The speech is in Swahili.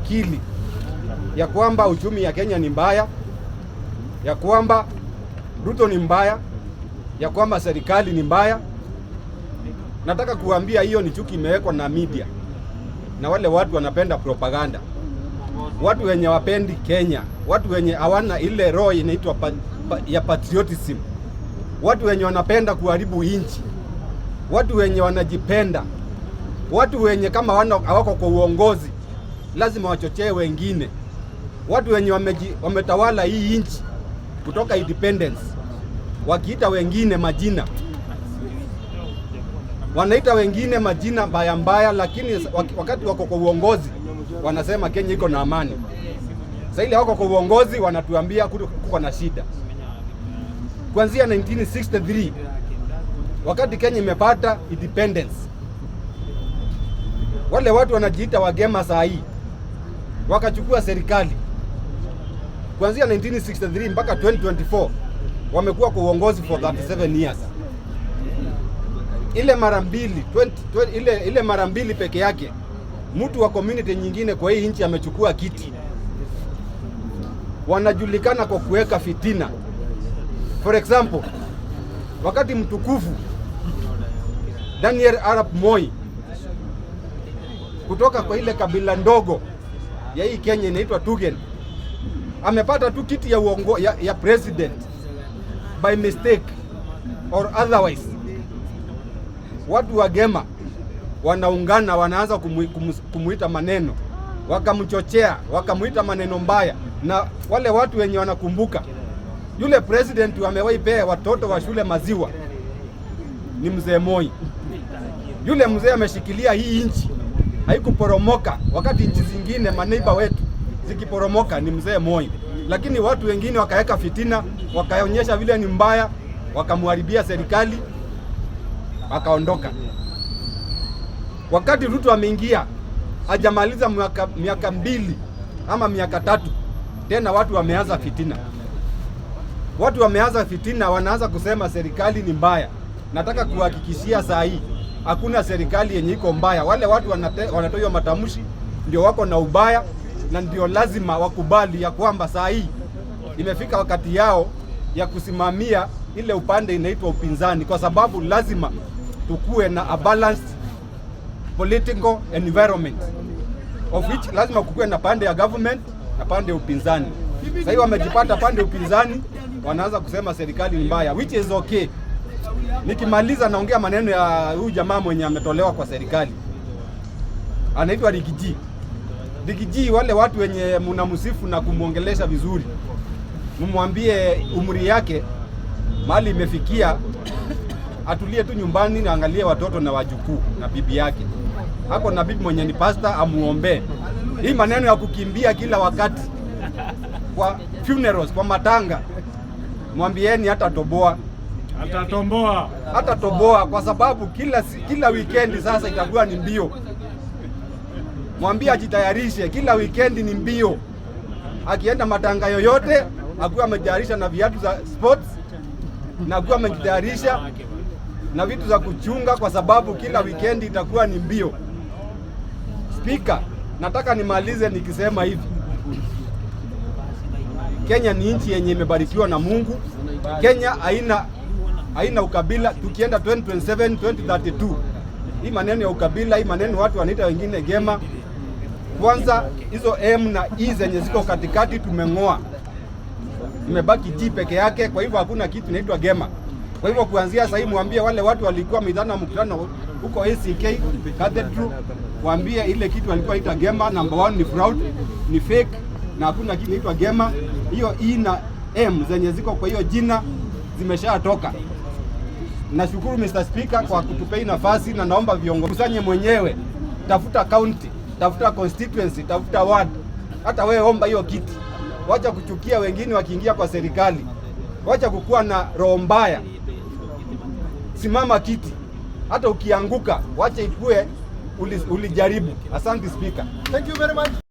akili ya kwamba uchumi ya Kenya ni mbaya, ya kwamba Ruto ni mbaya, ya kwamba serikali ni mbaya. Nataka kuambia hiyo ni chuki imewekwa na media na wale watu wanapenda propaganda, watu wenye wapendi Kenya, watu wenye hawana ile roho inaitwa ya patriotism, watu wenye wanapenda kuharibu nchi, watu wenye wanajipenda, watu wenye kama hawako kwa uongozi lazima wachochee wengine, watu wenye wametawala hii nchi kutoka independence, wakiita wengine majina, wanaita wengine majina mbaya mbaya, lakini wakati wako kwa uongozi wanasema Kenya iko na amani. Sasa ile wako kwa uongozi wanatuambia kuko na shida. Kuanzia 1963 wakati Kenya imepata independence, wale watu wanajiita Wagema saa hii wakachukua serikali kuanzia 1963 mpaka 2024, wamekuwa kwa uongozi for 37 years. Ile mara mbili 20, 20, ile mara mbili peke yake mtu wa community nyingine kwa hii nchi amechukua kiti. Wanajulikana kwa kuweka fitina. For example, wakati mtukufu Daniel Arap Moi kutoka kwa ile kabila ndogo ya hii Kenya inaitwa Tugen amepata tu kiti ya president by mistake or otherwise, watu wa Gema wanaungana, wanaanza kumuita maneno, wakamchochea, wakamuita maneno mbaya, na wale watu wenye wanakumbuka yule president amewahi pea watoto wa shule maziwa ni mzee Moi. Yule mzee ameshikilia hii nchi haikuporomoka, wakati nchi zingine maneighbour wetu zikiporomoka ni mzee Moi, lakini watu wengine wakaweka fitina, wakaonyesha vile ni mbaya, wakamharibia serikali, wakaondoka. Wakati Ruto ameingia hajamaliza miaka 2 ama miaka 3, tena watu wameanza fitina. Watu wameanza fitina, wanaanza kusema serikali ni mbaya. Nataka kuhakikishia saa hii hakuna serikali yenye iko mbaya. Wale watu wanatoa hiyo matamshi ndio wako na ubaya, na ndio lazima wakubali ya kwamba saa hii imefika wakati yao ya kusimamia ile upande inaitwa upinzani, kwa sababu lazima tukue na a balanced political environment of which lazima kukuwe na pande ya government na pande ya upinzani. Sasa hivi wamejipata pande ya upinzani, wanaanza kusema serikali ni mbaya, which is okay. Nikimaliza naongea maneno ya huyu jamaa mwenye ametolewa kwa serikali, anaitwa Riggy G. Riggy G, wale watu wenye mnamsifu na kumwongelesha vizuri, mumwambie umri yake mahali imefikia, atulie tu nyumbani na angalie watoto na wajukuu na bibi yake. Ako na bibi mwenye ni pasta, amuombe. Hii maneno ya kukimbia kila wakati kwa funerals, kwa matanga, mwambieni hata toboa. Atatomboa. Hata toboa, kwa sababu kila weekend sasa itakuwa ni mbio. Mwambie ajitayarishe, kila weekend ni mbio. Akienda matanga yoyote akuwa amejitayarisha na viatu za sports na akuwa amejitayarisha na vitu za kuchunga, kwa sababu kila weekend itakuwa ni mbio. Spika, nataka nimalize nikisema hivi. Kenya ni nchi yenye imebarikiwa na Mungu. Kenya haina ukabila. Tukienda 2027 2032, hii maneno ya ukabila, hii maneno watu wanaita wengine Gema, kwanza hizo M na E zenye ziko katikati tumeng'oa, imebaki G peke yake. Kwa hivyo hakuna kitu inaitwa Gema. Kwa hivyo kuanzia sasa hivi mwambie wale watu walikuwa midhana mkutano huko ACK Cathedral, waambie ile kitu walikuwa ita Gema number one ni fraud, ni fake na hakuna kitu inaitwa Gema. Hiyo E na M zenye ziko kwa hiyo jina zimeshatoka. Nashukuru Mr. Speaker kwa kutupea nafasi, na naomba viongozi kusanye mwenyewe, tafuta county, tafuta constituency, tafuta ward, hata wewe omba hiyo kiti. Wacha kuchukia wengine wakiingia kwa serikali, wacha kukuwa na roho mbaya. Simama kiti, hata ukianguka wacha ikue ulijaribu. Asante Speaker. Thank you very much.